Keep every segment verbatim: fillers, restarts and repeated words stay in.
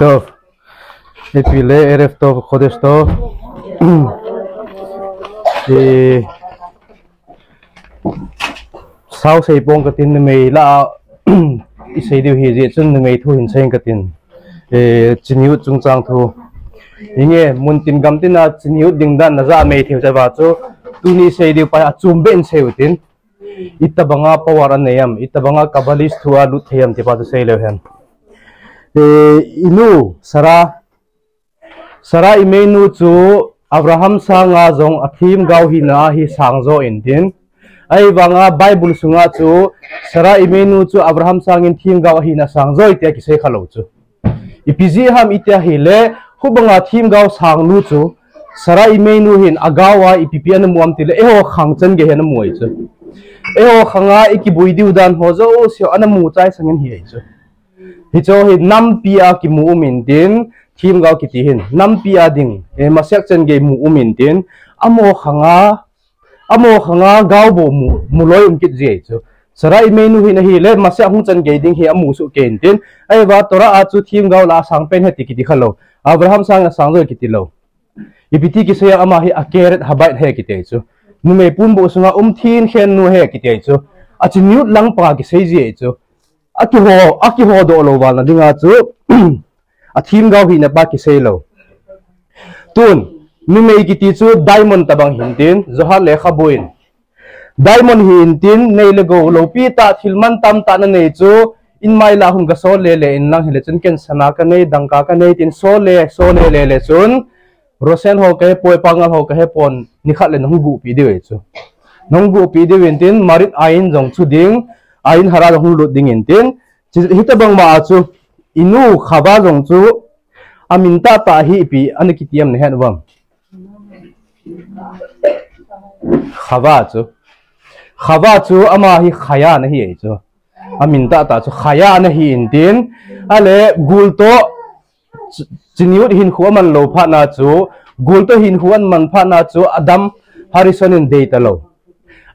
Tov. Ipi le Erev Tov, Chodesh Tov. I, sao sei pong katin, numei la, i sei diu hi jeh chun numei thu hin sei katin. E, Chiniyut chungchang thu. Inge, mun tin gam tina Chiniyut ding dan na ja mei theu cha va chu. Tuni sei diu pa a chum ben sei utin. Itabanga power anei am, itabanga Kabbalist thu a lut thei am ti pa chu sei leu hen. E, inu, Sarah, Sarah imeinu chu Abraham sanga jong a themgao hina hi sang jo intin. Ahivanga Bible sunga chu Sarah imeinu chu Abraham sangin themgao ahina sang jo tia kisei kha lou chu. Ipi jeh ham itia hile, hubanga themgao sangnu chu Sarah imeinu hin agao a ipi pi ana mu am tile, eiho khang chan gei hi ana mu ahi chu. Eiho khanga i kibui diu dan ho jouse ana mu chai sangin hi ahi chu. Hicho hi nampi a kimu um intin, themgao kiti hin nampi a ding, e, masek chan gei mu um intin, amaho khanga, amaho khanga gao bou mu, mu loi um kit ji ahi chu. Sarah imeinu hin ahile, masek hung chan gei ding hi amu soh kei intin, ahivang Torah a chu themgao la a sang pen ahi ti kiti kha lou. Abraham sanga sang jo kiti lou. Ipi ti kisei a ama hi Akeret Habayit ahi kiti ahi chu. Numei pun bou sunga um thin khen nu ahi kiti ahi chu. A Chiniyut lang pa kisei ji ahi chu. A kiho, a kiho doh lou val na dinga chu. A themgao hina pa kisei lou. Tun, numei kiti chu diamond tabang hintin, Zohar lekhabu in. Diamond hi intin, nei le gou loupi tah, thil mantam tah na nei chu, in mai la hung ka sol le le in lang hile chun ken sana ka nei, dangka ka nei tin sol le, sol le le le chun, Rosen ho ka he poi, Pangal ho ka he pon, nikhat le na hung guhpi diu ahi chu. Na hung guhpi diu intin, Marit Ain jong chu ding, Ain Hara jong hung lut ding intin, chi, hitabang ma a chu, inu Khava jong chu, amin tah tah hi ipi, ana kiti am na het uvem. Khava chu. Khava chu ama hi Khaya ana hi ahi chu. Amin tah tah chu Khaya ana hi intin. Ale gul toh ch-, Chiniyut hinkho aman lou phat na chu. Gul toh hinkho aman phat na chu Adam Harishon in dei ta lou.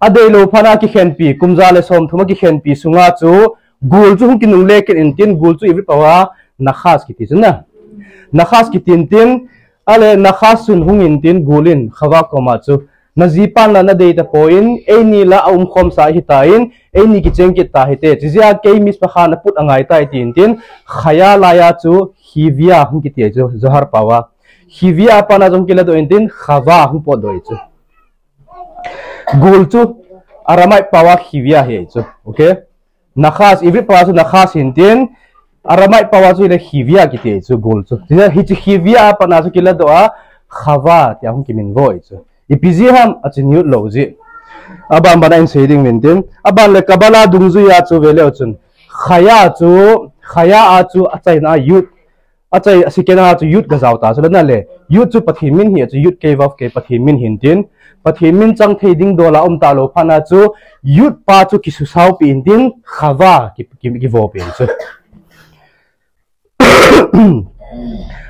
A dei lou phat na kikhenpi, kum ja le som thum a kikhenpi sunga chu. Gul chu hung kinungle kit intin, gul chu Ivrit pao a Nakhas kiti chu na. Nakhas kiti intin, Ale Nakhas chun hung intin gul in Khava koma chu. Na jipan la na dei ta poi in, eini la a um khom sa hi ta in, eini kicheng kit ta hite. Chi jeh a kei Mizpah khan a put angai tai ti intin, Khaya laiya chu Khivia hung kiti ahi chu, Zohar pao a. Khivia a pat na jong kila doh intin, Khava hung pot doh ahi chu. Gul chu, Aramaic pao a Khivia hi ahi chu. Okay? Nakhas, Ivrit pao a chu Nakhas hintin, Aramaic pao a chu hile Khivia kiti chu gul chu. Hiche, hiche Khivia a pat na chu kila doh a, Khava tia hung kiminvo ahi chu. Ipi jeh ham a Chiniyut lou jeh. Aban ban a in sei ding intin. Aban le Kabbalah dungjuia chu ve leu chun. Khaya chu, Khaya a chu achaina Yud. Achai, a second a chu Yud gajao ta chu le na le. Yud chu Pathen min hi a chu Yud kei Vav kei Pathen min hintin. Pathen min chang thei ding dol a um ta lou phat na chu Yud pa chu kisusao pi intin Khava ki, ki, kivo pi in chu.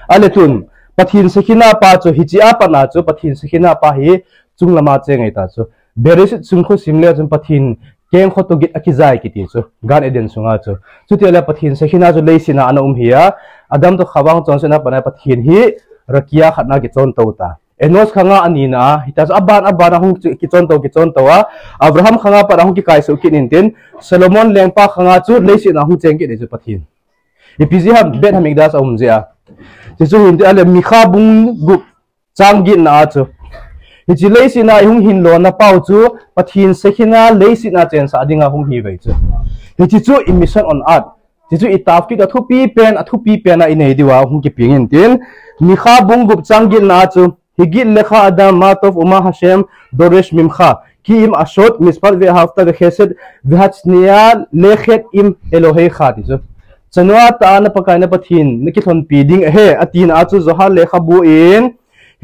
Ale tun, Pathen Shekhinah pa chu hiche a pat na chu Pathen Shekhinah pa hi chunglam a cheng ahi ta chu. Bereshit sung khu sim le chun Pathen keng kho toh git a kijai kiti chu, Gan Eden sunga chu. Chuti le Pathen Shekhinah chu leiset a ana um hi a, Adam toh Khava chonsetna pat na Pathen hi Rakia khat na kichon to ta. Enosh khanga ani na a, hita chu aban aban a hung chu kichon to, kichon to a, Abraham khanga pat a hung kikai suh kit intin, Solomon lengpa khanga chu leiset a hung cheng kit ni chu Pathen. Ipi jeh ham, Beit Hamikdash a um jeh a. Chuchu hinti a le Mikha bung gup chang get na a chu. Hiche leiset a i hung hin lona pau chu, Pathen Shekhinah leiset a chensah dinga hung hi ve chu. Hiche chu i mission on earth. Hiche chu i tafkik a thupi pen, a thupi pen a i nei diu a hung kipe intin. Mikha bung gup chang get na a chu. Hagit lecha Adam ma tov uma Hashem doresh mimcha. Ki im ashot, mishpat ve'ahavta ve'chesed ve'hatznea lechet im Elohecha ti chu. Chanu a ta na Pakai na Pathen, na kilhonpi ding ahi, ati na a chu Zohar lekhabu in,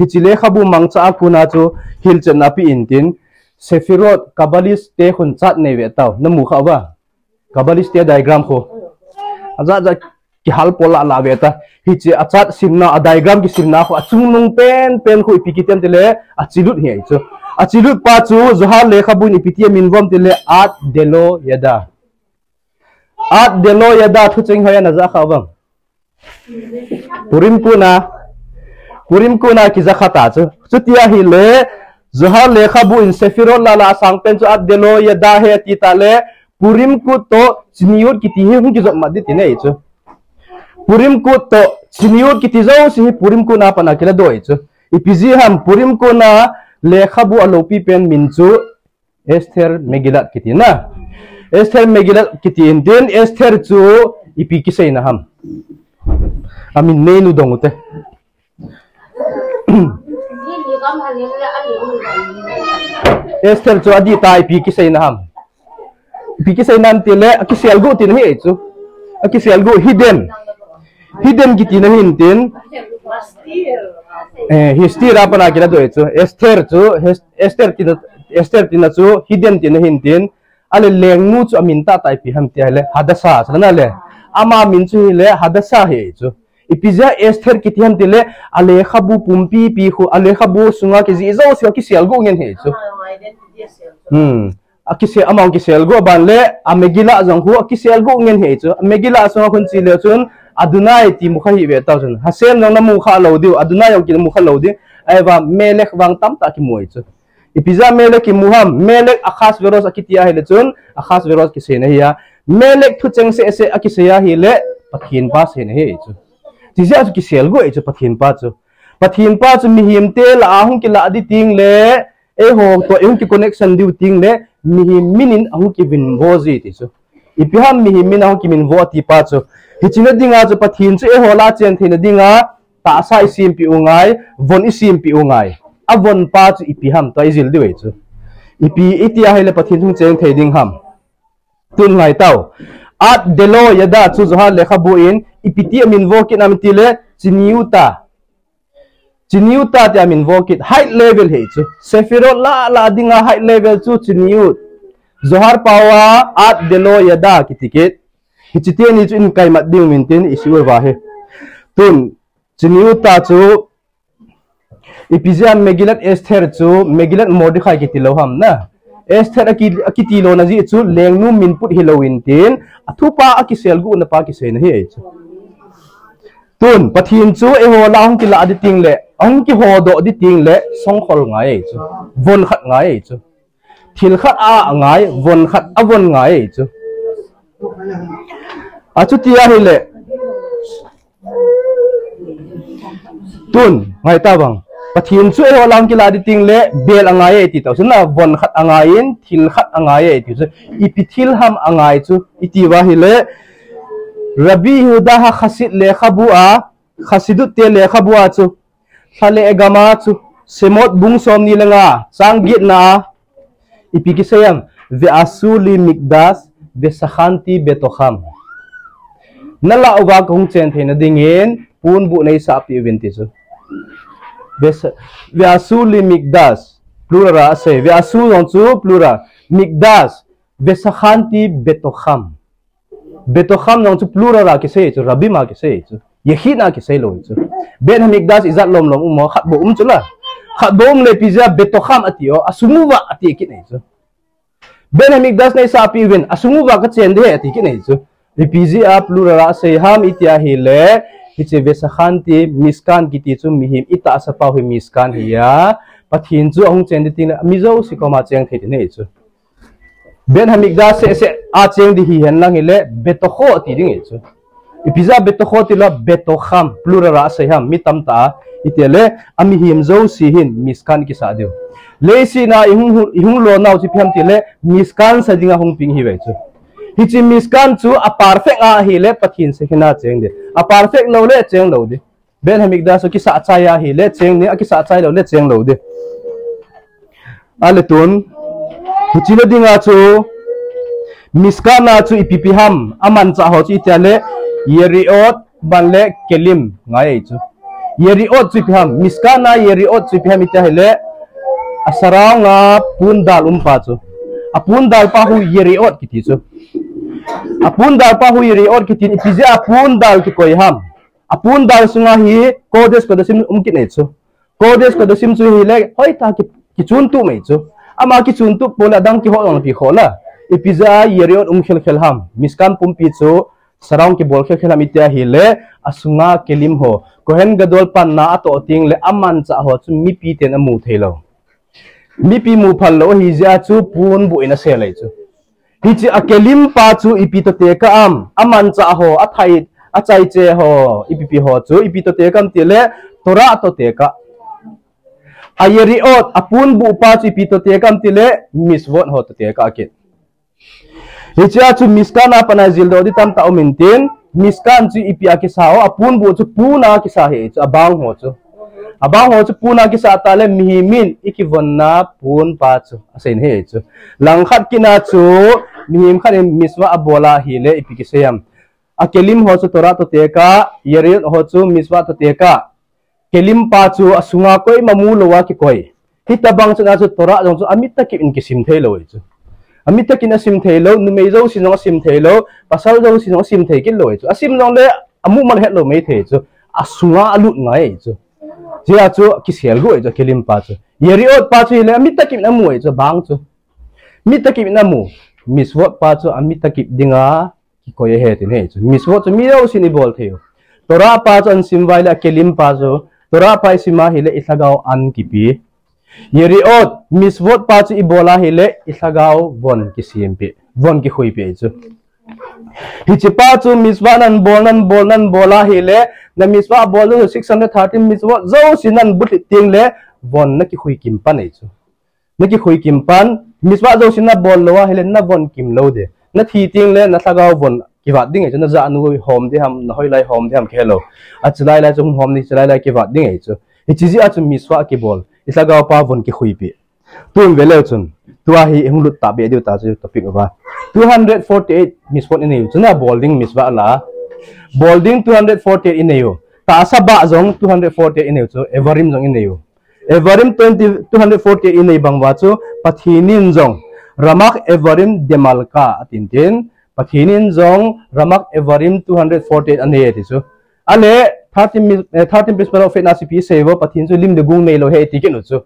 Hiche lekhabu mangcha a khun a chu hilchetna pe intin, Sefirot, Kabbalist te khun chart nei ve tau, na mu kha uva. Kabbalist te diagram khu. Ajat jat kihal pol la la ve ta. Hiche a chart simna, a diagram kisimna khu, a chungnung pen, pen khu ipi kiti em tile, a chilut hi ahi chu. A chilut pa chu, Zohar lekhabu in ipi ti amin uvam tile, Ad Delo Yada. Ad Delo Yada thucheng hoiya na ja kha uvem. Purim kut na, Purim kut na kija khat a chu. Chuti ahile, Zohar lekhabu in Sefirot lah lah a sangpen chu Ad Delo Yada ahi ati tah le, Purim kut toh Tzniut kiti hi hung kijop mat ding tina ahi chu. Purim kut toh Tzniut kiti jouse hi Purim kut na pat a kiladoh ahi chu. Ipi jeh ham Purim kut na lekhabu a loupi pen min chu Esther Megillat kiti na. Esther Megillat kiti in tin, Esther chu ipi kiseina ham. Amin neinu dong ute. Esther chu adih tah ipi kiseina ham. Ipi kiseina ham tile, akisel gu tina ahi chu. Akisel gu hidden. Hidden kiti na hin tin. Eh, Hester a pat a kiladoh ahi chu. Esther chu, Hes-, Esther tina, Esther tina chu hidden tina hin tin. Ale lengnu chu amin tah tah ipi ham ti ahile, Hadassah, chu na le. Ama min chu hile, Hadassah ahi chu. Ipi jeh a Esther kiti ham tile, alekhabu pumpi pi khu, alekhabu sunga kijih jouse akisel gu ngen ahi chu. Hmm. Akise-, ama kisel gu aban le, a Megillah jong khu akisel gu ngen ahi chu. A Megillah sunga khun che le chun, Adonai ti mu kha hih ve tau chun. Hashem jong namu kha lou diu, Adonai jong kimu kha lou diu. Ahivang Melech vang tamtah kimu ahi chu. Ipi jeh a Melech kimu ham, Melech Ahasuerus akiti ahile chun, Ahasuerus kiseina ahi a. Melech thucheng seh seh akisei ahile, Pathen pa seina ahi chu. Ti jeh a chu kisel gu ahi chu Pathen pa chu. Pathen pa chu mihemte lah a hung kilah ding teng le, eiho toh, eihung kiconnection diu teng le, mihem min in ahung kivon vo ji ti chu. Ipi ham mihem min ahung kivon vo ati pa chu. Hiche na dinga chu Pathen chu eiho lah a chen theina dinga, tahsa isempeh u ngai, von isempeh u ngai. Avon pa chu ipi ham tua ijil diu ahi chu. Ipi iti ahile Pathen hung cheng thei ding ham. Tun ngai tau. Ad Delo Yada chu Zohar lekhabu in, ipi ti amin vo kit nam tile, Tzniut a. Tzniut a ti amin vo kit, high level ahi chu. Sefirot lah lah dinga high level chu Tzniut. Zohar pao a, Ad Delo Yada kiti kit. Hiche teni chu in kaimat ding min tin isi uva ahi. Tun, Tzniut a chu, ipi jeh a Megillat Esther chu, Megillat Mordechai kiti lou ham na. Esther aki-, akiti lona jeh chu, lengnu min put hilou in tin, athupa akisel gu na pa kiseina ahi chu. Tun, Pathen chu eiho lah a hung kilah ding teng le, hung kihodoh ding teng le, songkhol ngai ahi chu. Von khat ngai ahi chu. Thil khat a angai, von khat avon ngai ahi chu. Achuti ahile. Tun, ngai ta vang. Pathen chu eiho lah a hung kilah ding teng le, bel angai ahi ti tau. Chun na von khat angai in, thil khat angai ahi ti chu. Ipi thil ham angai chu. Iti uva ahile. Rabbi Yehuda HaChasid lekhabu a, Chassidut te lekhabu a chu, lha le gam a chu, Shemot bung somni le nga, chang get na a, ipi kisei ham, Ve'asu li mikdash, ve'sachanti betocham. Nalah uva kahung chen theina dingin, ponbuh neisahpeh uvin ti chu. Ve'sa-, ve'asu li mikdash, plural a asei, ve'asu jong chu plural, mikdash, ve'sachanti betocham. Betocham jong chu plural a kisei chu, rabim a kisei chu. Yechid a kisei lou chu. Beit Hamikdash ijat lom lom um o, khat bou um chu la. Khat bou um le ipi jeh a betocham ati o, asung uva ati kit nei chu. Beit Hamikdash neisahpeh uvin, asung uva kachen ding ahi ati kit nei chu. Ipi jeh a plural a asei ham iti ahile, hiche ve'sachanti, Mishkan kiti chu mihem itahsa pau hi Mishkan ahi a, Pathen chu ahung chen ding teng le, mi jouse koma cheng thei ding ahi chu. Beit Hamikdash seh seh a cheng ding hihen lang hile, betocho ti ding ahi chu. Ipi jeh a betocho ti lou, betocham, plural a asei ham, mi tamtah a, iti le, amihem jouse hin, Mishkan kisah diu. Leiset a ihung, ihung lonau chu ipi ham ti le, Mishkan sa dinga hung peng ihi uve chu. Hiche Mishkan chu a perfect a ahile, Pathen Shekhinah a cheng ding. A perfect lou le, cheng lou ding. Beit Hamikdash chu kisah chai ahile cheng ding, akisah chai lou le cheng lou ding. Ale tun, hiche na dinga chu, Mishkan a chu ipi ipi ham, amanchah ho chu iti le, Yeriot, ban le, Kelim, ngai ahi chu. Yeriot chu ipi ham, Mishkan a Yeriot chu ipi ham iti ahile, a surround a pondal um pa chu. A pondal pa hu Yeriot kiti chu. A pondal pa hu Yeriot kiti, ipi jeh a pondal kikoi ham. A pondal sunga hi Kodesh Kodashim um kit nei chu. Kodesh Kodashim chu hile, hoitah a ki, kichun tup mai chu. Ama kichun tup pole adang kiho jong pi kho la. Ipi jeh a Yeriot um khel khel ham. Mishkan pumpi chu surround kibol khel khel ham iti ahile, asunga kelim ho, Kohen Gadol panna atoh teng le amanchah ho chu mipi ten amu thei lou. Mipi mu phal lou ahi jeh a chu pon buh in asel ahi chu. Hiche a kelim pa chu ipi toh tekah am, amanchah ho, athai, achaiche ho, ipi pi ho chu ipi toh tekah am tile, Torah toh tekah. A yeriot, apon buh pa chu ipi toh tekah am tile, mitzvot ho toh tekah kit. Hiche a chu Mishkan a pat a jildoh ding tamtah um intin, Mishkan chu ipi a kisa ho, apon buh chu pon a kisa ahi chu, abang ho chu. Abang ho chu pon a kisa tah le mihem in ikivonna pon pa chu asei ahi chu. Langkhat kit a chu mihem khat in mitzvah abol ahile ipi kisei am. A kelim ho chu Torah toh tekah, yeriot ho chu mitzvah toh tekah. Kelim pa chu asunga koima mu lou a kikoi. Hitabang chun a chu Torah jong chu amit tah kip in kisim thei lou ahi chu. Amit tah kip in asim thei lou, numei jousen jong asim thei lou, pasal jousen jong asim thei kit lou ahi chu. Asim jong le amu man het lou mai thei chu. Asunga alut ngai ahi chu. Jeh a chu kisel gu ahi chu kelim pa chu. Yeriot pa chu hile amit tah kip in amu ahi chu bang chu. Mit tah kip in amu. Mitzvot pa chu amit tah kip dinga kikoi ahi tin ahi chu. Mitzvot chu mi jousen ibol thei u. Torah pa chu ahin sim uva ahile a kelim pa chu, Torah pa isim ahile ilhagao an kipe. Yeriot, mitzvot pa chu ibol ahile ilhagao von kisempi, von kikhuipi ahi chu. Hiche pa chu mitzvah nan bol, nan bol, nan bol ahile, na mitzvah bol chu six hundred thirteen mitzvot jouse nan butlhit teng le von nakikhui kim pan ahi chu. Nakikhui kim pan, mitzvah jouse nabol lou ahile navon kim lou ding. Nathi teng le nalhagao von kivat ding ahi chu, najahnu hom ding ham, nahoilai hom ding ham kihe lou. Ache lai lai chu hung hom ding, che lai lai kivat ding ahi chu. Hiche jeh a chu mitzvah kibol, ilhagao pa von kikhuipi. Tun ve leu chun, tua hi hung lut tahbeh diu ta chu topic uva. Two hundred forty-eight mitzvot inei u chu, nabol ding mitzvah lah a. Bol ding two hundred forty-eight inei u. Tahsa bah jong two hundred forty-eight inei u chu, Evarim jong inei u. Evarim twenty, two hundred forty-eight inei bang uva chu, Pathen in jong, Ramak Evarim Demalka atin tin, Pathen in jong, Ramak Evarim two hundred forty-eight anei e ti chu. Ale, thirteen mi-, eh, thirteen Principles of Faith na ipi sei uvam, Pathen chu lim le gong nei lou ahi ti kit u chu.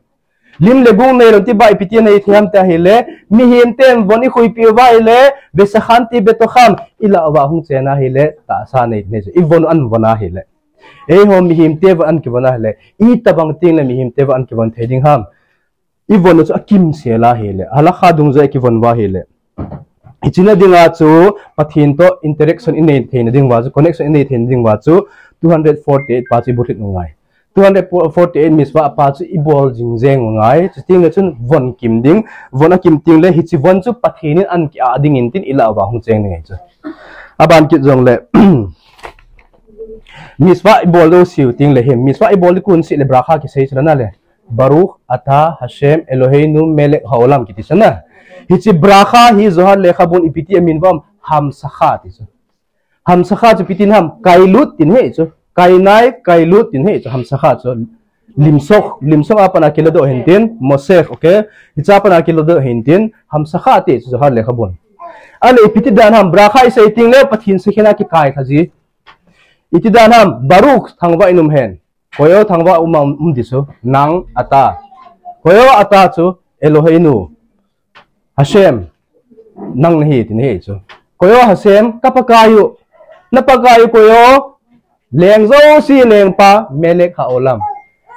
Lim le gong nei lou ti bah ipi ti anei thei ham ti ahile, mihem ten von ikhuipi uva ahile, Vesakhanti betocham, ilah uva hung chen ahile, tahsa nei nei chu. Ivon u an von ahile. Eiho mihem te von an kivon ahile, itobang teng le mihem te von an kivon thei ding ham. Ivon u chu akimsel ahile, halakha dungjui a kivon uva ahile. Hiche na dinga chu Pathen toh interaction inei theina ding uva chu, connection inei theina ding uva chu, two hundred forty-eight pa chu ibutlhit u ngai. Two hundred forty-eight mitzvah pa chu ibol jing jeng u ngai. Chuteng le chun von kim ding, von akim teng le hiche von chu Pathen in an ki-ah ding in tin ilah uva hung cheng ding ahi chu. Aban kit jong le, mitzvah ibol jouse u teng le hi, mitzvah ibol ding kon seh le bracha kisei chu na le. Baruch ata Hashem Eloheinu melech haolam kiti chu na. Hiche bracha hi Zohar lekhabun ipi ti amin uvam, hamsakha ti chu. Hamsakha chu ipi tin ham, kailut tin ahi chu. Kainai, kailut tin ahi chu, hamsakha chu. Limsok, limsok a pat a kiladoh ahin tin, mosech, okay. Hiche a pat a kiladoh ahin tin, hamsakha ti chu Zohar lekhabun. Ale ipi ti dan ham, bracha isei teng le Pathen Shekhina kikai lha ji. Iti dan ham, Baruch, thangvah in um hen. Koi o thangvah um, um ding chu, nang, ata. Koi o ata chu, Eloheinu. Hashem, nang nahi, ti nahi chu. Koi o Hashem, ka Pakai u. Na Pakai u koi o, leng jouse lengpa, melech haolam.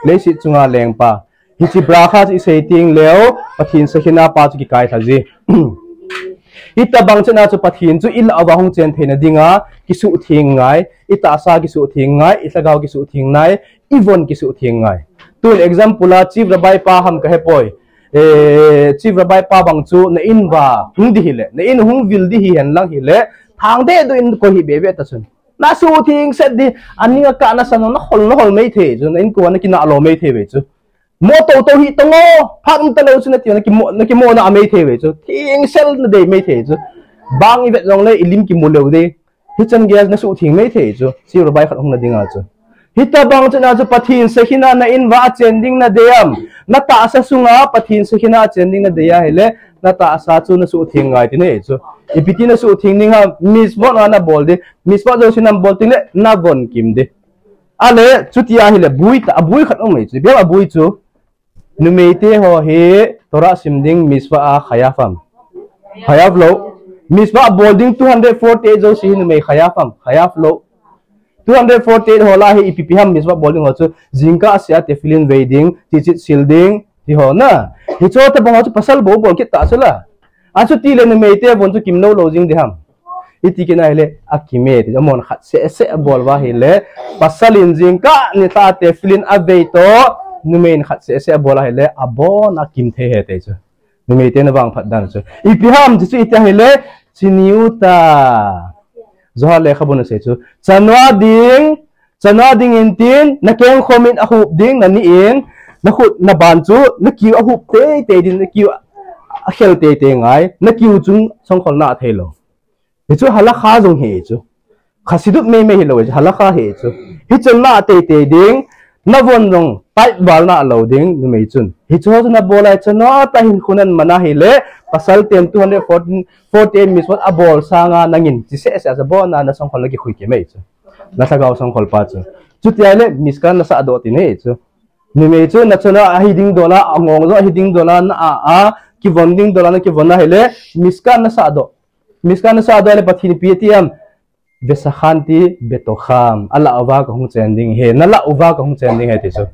Leiset chunga lengpa. Hiche bracha chu isei teng leu, Pathen Shekhina pa chu kikai lha ji. Hitobang chun a chu Pathen chu ilah uva hung chen theina dinga, kisuhtheng ngai, itahsa kisuhtheng ngai, ilhagao kisuhtheng ngai, ivon kisuhtheng ngai. Tun example a, Chief Rabbi pa ham kahepoi. Eh, Chief Rabbi pa bang chu na in uva hung ding hile, na in hung vil ding hihen lang hile, thang deh deh in koi hih bebe ta chun. Nasuhtheng set ding, aning a kah nasan u nahol, nahol mai thei chu, na in kua nakina lo mai thei ve chu. Mo toto hi tongo, phat um talou chu nati, nakimo, nakimo na amei thei ve chu. Thengsel nadei mai thei chu. Bang ivet jong le ilim kimu leu ding. Hichan gei a nasuhtheng mai thei chu. Chief Rabbi khat hung na dinga chu. Hitobang chun a chu Pathen Shekhina na in uva achen ding nadei am. Natahsa sunga Pathen Shekhina achen ding nadei ahile, natahsa chu nasuhtheng ngai ti nahi chu. Ipi ti nasuhtheng ding ham, mitzvot a nabol ding. Mitzvot jouse nabol teng le, navon kim ding. Ale, chuti ahile, bui ta, abui khat um mai chu. Ipi ham abui chu. Numei te ho hi Torah sim ding mitzvah a chayav am. Chayav lou. Mitzvah bol ding two hundred forty-eight jouse hi numei chayav ham, chayav lou. Two hundred forty-eight ho lah a hi ipi ipi ham mitzvah bol ding ho chu, jingkah seh a tefillin vei ding, chichit sil ding, ti ho na. Hiche tabang ho chu pasal bou bol kit ta chu la. Achuti le numeite von chu kim lou lou jing ding ham. Iti kit na hile, akim e, ti amahon khat seh seh abol uva ahile, pasal in jingkah nilhah a tefillin avei toh, numei in khat seh seh abol ahile, abon a akim thei ahi ti chu. Numeite na vangphat dan chu. Ipi ham ti chu iti ahile, tzniut a. Zohar lekhabun asei chu. Chanu a ding, chanu a ding in tin, nakeng khom in ahup ding, nani in, nakhut naban chu, nakiu ahup teitei ding, nakiu akhel teitei ngai, nakiu chung songkhol na thei lou. Hichu halakha jong hi chu. Chassidut meimei hilou hi chu, halakha hi chu. Hichun na teitei ding, navon jong tight val na lou ding, numei chun. Hichu ho chu nabol a, chanu a tah hin khun aman ahile, pasal ten two hundred fourteen, forty-eight mitzvot abol sanga nangin, chi seh seh a abon a nasongkhol nakikhui kei mai chu. Nalhagao songkhol pa chu. Chuti ahile, Mishkan nasah doh ti ahi chu. Numei chu, nachanu a hi ding dol a, angong jong hi ding dol a, na a, a, kivon ding dol a, nakivon ahile, Mishkan nasah doh. Mishkan nasah doh le Pathen ipi ati ham, vesakhanti betocham, alah uva kahung chen ding ahi, nalah uva kahung chen ding ahi ti chu.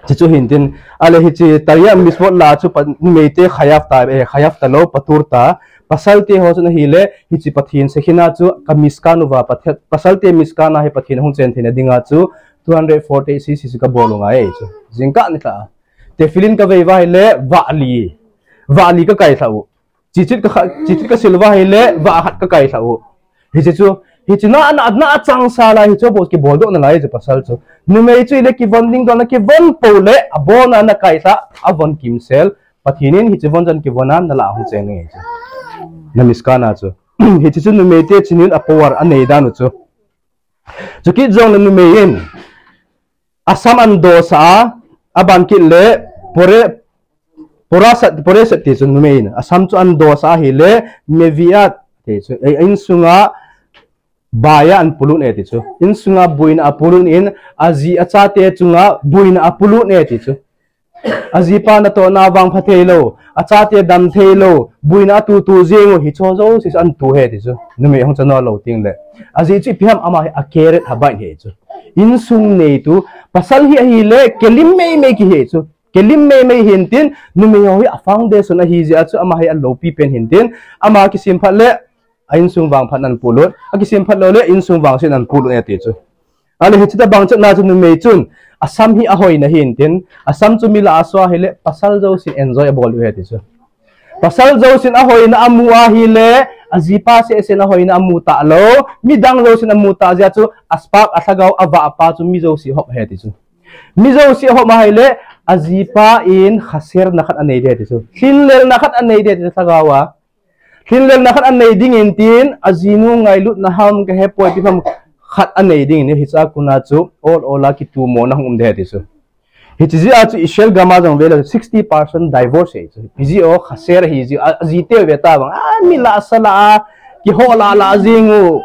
Ti chu hin tin, ahile hiche Taryag mitzvot lah a chu pa, numeite chayav ta, eh, chayav talou, patur ta, pasalte ho chun ahile, hiche Pathen Shekhinah chu ka Mishkan uva, Pathe-, pasalte Mishkan a hi Pathen hung chen theina dinga chu, two hundred forty-eight C C C kabol u ngai ahi chu. Jingkah nilhah a. Tefillin kavei uva ahile, vah li. Vah li kakailhah u. Chichit ka kha-, chichit kasil uva ahile, vah khat kakailhah u. Hiche chu, hiche na, na, na chang sa lai, hichu bou kibol doh nalai chu pasal chu. Numei chu ahile kivon ding dol a nakivon pou le, abon a nakailhah, avon kimsel. Pathen in hiche von chan kivon a nalah hung chen ngai chu. Na Mishkan a chu. Hiche chu numeite tzniut a power anei dan u chu. Chukit jong le numei in, asam ahin dosah a, aban kit le, pore, porasat, poresat ti chu numei in, asam chu ahin dosah ahile, meviat, ti chu, eh, insunga, baiya ahin polut e ti chu. Insunga boina apolut in, aji achate chunga boina apolut e ti chu. Ajipa natohna vangpha thei lou, achate dam thei lou, boina atutu jing u hichu jouse chu ahin tu ahi ti chu. Numei hung chanu lou teng le. Ajeh chu ipi ham ama hi akeret habain ahi chu. Insung neitu, pasal hi ahile, kelim meimei kihi chu. Kelim meimei hin tin, numei ho hi a foundation ahi jeh a chu ama hi aloupi pen hin tin, ama kisem phat le, a insung vangphat ahin polut, akisem phat lou le, insung vangset ahin polut e ti chu. Ahile hiche tabang chetna chu numei chun, asam hi ahoina hin tin, asam chu mi lah a aso ahile, pasal jousen enjoy abol u ahi ti chu. Pasal jousen ahoina amu ahile, ajipa sehsen ahoina amu talou, midang jousen amu ta jeh a chu, a spark alhagao avah pa chu mi jouse hop ahi ti chu. Mi jouse hop ahile, ajipa in khaserna khat anei ding ahi ti chu. Lhinlelna khat anei ding ahi ti chu lhagao a. Lhinlelna khat anei ding in tin, ajinu ngailutna ham kahepoi ti ham khat anei ding in, hiche a kona chu, ol ol a kitumona hung um ding ahi ti chu. Hiche jeh a chu Israel gam a jong vele sixty percent divorce ahi chu. Hijeh a khaser ahi jeh a, ajiteu ve ta vang, a, mi lah sa lah a, kiho lah lah jing u.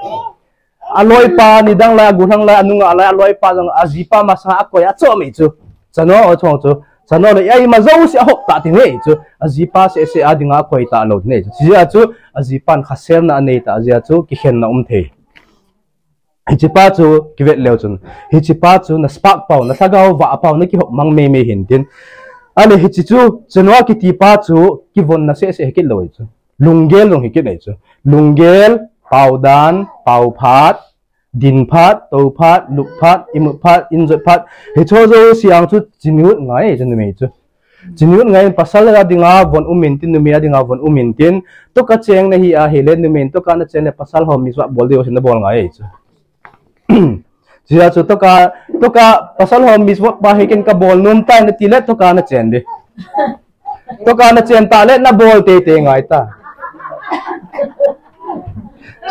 Aloipa, nidang lai, agollhang lai, anunga lai, aloipa jong, ajipa masanga akoi achom ahi chu. Chanu, achom chu. Chanu le, eima jouse ahop ta ti ahi chu. Ajipa sehseh a dinga akoi talou ti ahi chu. Hijeh a chu, ajipan khaserna anei ta jeh a chu, kikhenna um thei. Hichepa chu, kivet leu chun. Hichepa chu, na spark pau, na lhagao vah pau, nakihop mang meimei hin tin. Ahile hiche chu, chanu kitipa chu, kivonna sehseh kit lou ahi chu. Lunggel jong hi kit ahi chu. Lunggel, paodan, paophat, dinphat, touphat, lupphat, imutphat, injotphat. Hicheho jouse chu tzniut ngai ahi chu numei chu. Tzniut ngai in pasal a dinga von um intin, numei a dinga von um intin. Toka cheng nahi ahile, numei in toka nachen le pasal ho mitzvah bol diu ahi nabol ngai ahi chu. Hijeh a chu toka, toka pasal ho mitzvot pa hi ken kabol nom tai nati le toka nachen ding. Toka nachen ta le nabol teitei ngai ta.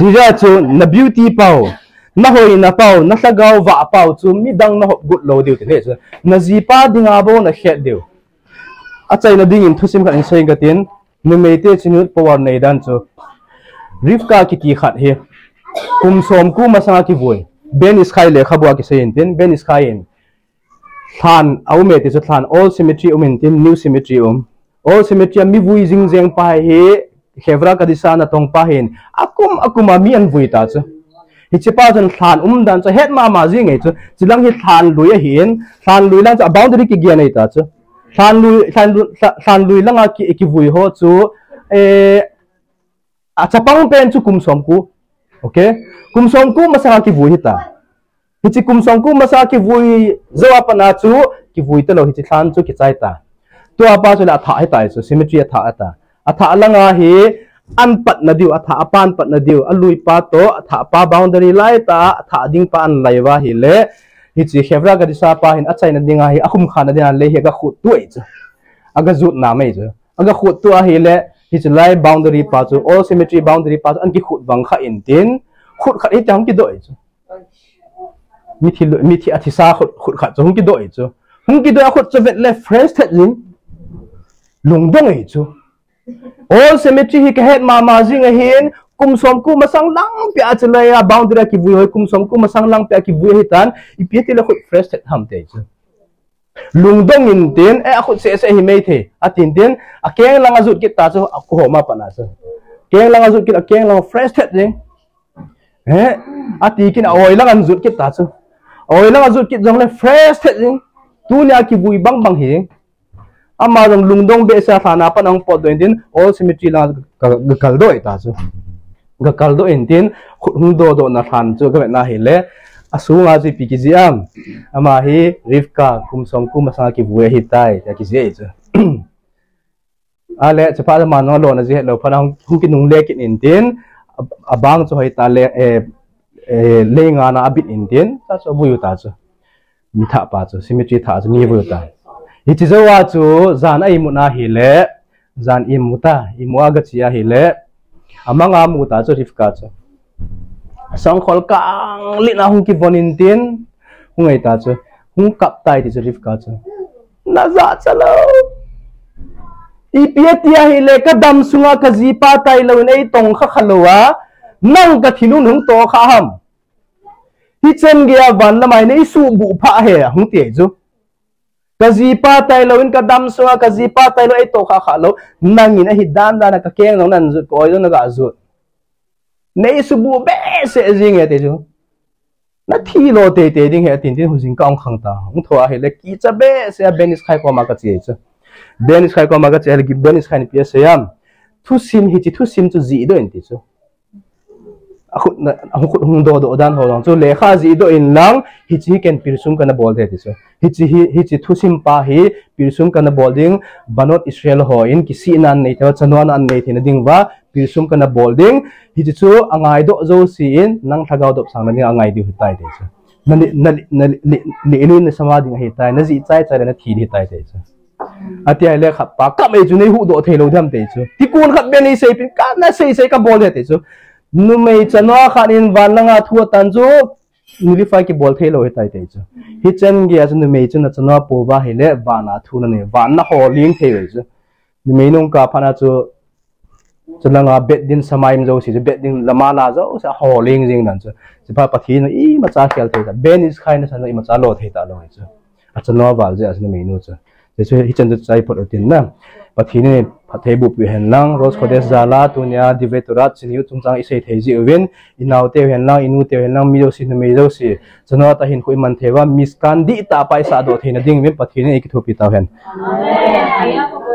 Hijeh a chu na beauty pau, na hoina pau, na lhagao vah pau chu midang nahop got lou diu ti ahi chu. Najipa dinga bou nakhet diu. Achaina dingin thusim khat hin sei inge katin, numeite tzniut power nei dan chu. Rivka kiti khat hi, kum somko masanga kivui. Ben Ish Chai lekhabua kisei intin, Ben Ish Chai in. Lhan aum e ti chu lhan, old cemetery um intin, new cemetery um. Old cemetery a mivui jing jeng pa hi, Hevra Kadisha natong pa hin akum akum a mi anvui ta chu. Hiche pa chun lhan umdan chu ahet mama jing e chu. Chilang hi lhan lui ahin, lhan lui lang chu a boundary kigen e ta chu. Lhan lui, lhan lui, lhan lui langa ki, kivui ho chu, eh, achapang pen chu kum somko. Okay? Kum somko masanga kivui hita. Hiche kum somko masanga kivui jou a pat a chu, kivui talou hiche lhan chu kichai ta. Tua pa chu le athah hita chu, cemetery athah ta. Athah langa hi, an patna diu, athah a pa an patna diu, alui pa toh, athah pa boundary lai ta, athah ding pa an lai uva ahile, hiche Hevra Kadisha pa hin achaina dinga hi, akhum khana dinga le hi aga khut tuh e chu. Aga jut na mai chu. Aga khut tuh ahile, hiche lai boundary pa chu, old cemetery boundary pa chu, an kikhut vang kha intin, khut khat hiti hung kidoh e chu. Mithi, mithi athisa khut, khut khat chu, hung kidoh e chu. Hung kidoh a khut chu vet le fresh thet jing. Lungdong e chu. Old cemetery hi kahet mama jing ahin, kum somko masang lang pia chu lai a, boundary a kivui ho, kum somko masang lang pia kivui ahitan, ipi tile khut fresh thet ham ti chu. Lungdong intin, eh, akhut seh seh hi mai thei. Atin tin, akeng lang ajut kit ta chu, akhu ho ma pat a chu. Keng lang ajut kit, akeng lang fresh thet jing. Eh, ati kin a oi lang an jut kit ta chu. Oi lang ajut kit jong le fresh thet jing. Tunia kivui bang bang hi. Ama jong lungdong behseh a lhan a pat a hung potdoh intin, old cemetery lang ga, ga, ga kaldoh e ta chu. Ga kaldoh intin, khut hung dodoh na lhan chu ga vet na ahile, asunga chu ipi kijih am. Ama hi Rivka kum somko masanga kivui ahitai, tia kijih e chu. Ale, chapha ama nung lona jeh hetlou phat a hung, hung kinungle kit intin, a, abang chu hoita le, eh, eh, lei nga na abit intin, ta chu avui u ta chu. Mi thah pa chu, cemetery thah chu mi avui u ta. Hiche jou a chu, jan a imut na ahile, jan imu ta, imu a gache ahile, amang a amu ta chu Rivka chu. Sangkhol kang lit na hung kivon intin, hung ei ta chu, hung kap tai ti chu Rivka chu. Na jachat lou. Ipi ati ahile, kadam sunga kajipa tailou in eitong kha kha lou a, nang kathi nung hung toh kha ham. Hichan geiya van lama neisuhbuh pha e, hung ti chu. Kajipa tailou in kadam sunga kajipa tailou eitoh kha kha lou. Nangin ahi dan dan a kakeng jong nan jut, ka-oi jong naga jut. Neisuhbuh behseh jing e ti chu. Nathi lo teitei ding ahi atin tin hung jing ka ong khang ta. Hung thou ahile kicha behseh a Ben Iskhay koma kache chu. Ben Iskhay koma kache ahile Ben Iskhay in ipi asei am. Thusim hiche thusim chu jihdoh in ti chu. Akhut na, akhut hung dodoh dan ho jong chu lekha jihdoh in lang, hiche hi ken pirsun kana bol thei ti chu. Hiche hi, hiche thusim pa hi pirsun kana bol ding, Banot Israel hon kisihna anei thei uva, chanu ana nei theina ding uva, pirsun kana bol ding, hiche chu angaidoh jouse in, nang lhagao dopsang na ding angai diu ahitai ti chu. Na li, na li, na li, li, li, li, na sama ding ahitai, najih chai chai le nathi ding ahitai ti chu. Ati ahile khat pa, kap e chu neihuhdoh thei lou ding ham ti chu. Tikun khat Ben in seipin, kana sei sei kabol ding ti chu. Numei chanu khat in van langa thu atan chu, nullify kibol thei lou ahitai ti chu. Hichan geiya chu numei chu nachanu apo uva ahile, van a thu nanei, van naho ling thei uve chu. Numei nung kap phat a chu, chulanga Beit Din Shamayim jouse chu, Beit Din lama la jouse, aho ling jing dan chu. Chuphat Pathen in imacha khel thei ta, Ben Iskhay nasan imacha lo thei talou chu. Achanu aval jeh a chu numeinu chu. Hichu hichan chu chai phot utin na. Pathen in phatthei boh peh hen lang, Rosh Khodesh jal a tunia Divrei Torah chini u chungchang isei thei jeh uvin, inaoteu hen lang, inuteu hen lang, mi jouse, numei jouse, chanu atah hin khu iman thei uva, Mishkan dihtah pa isahdoh theina ding uvin Pathen in eikithopi tau hen. Amen.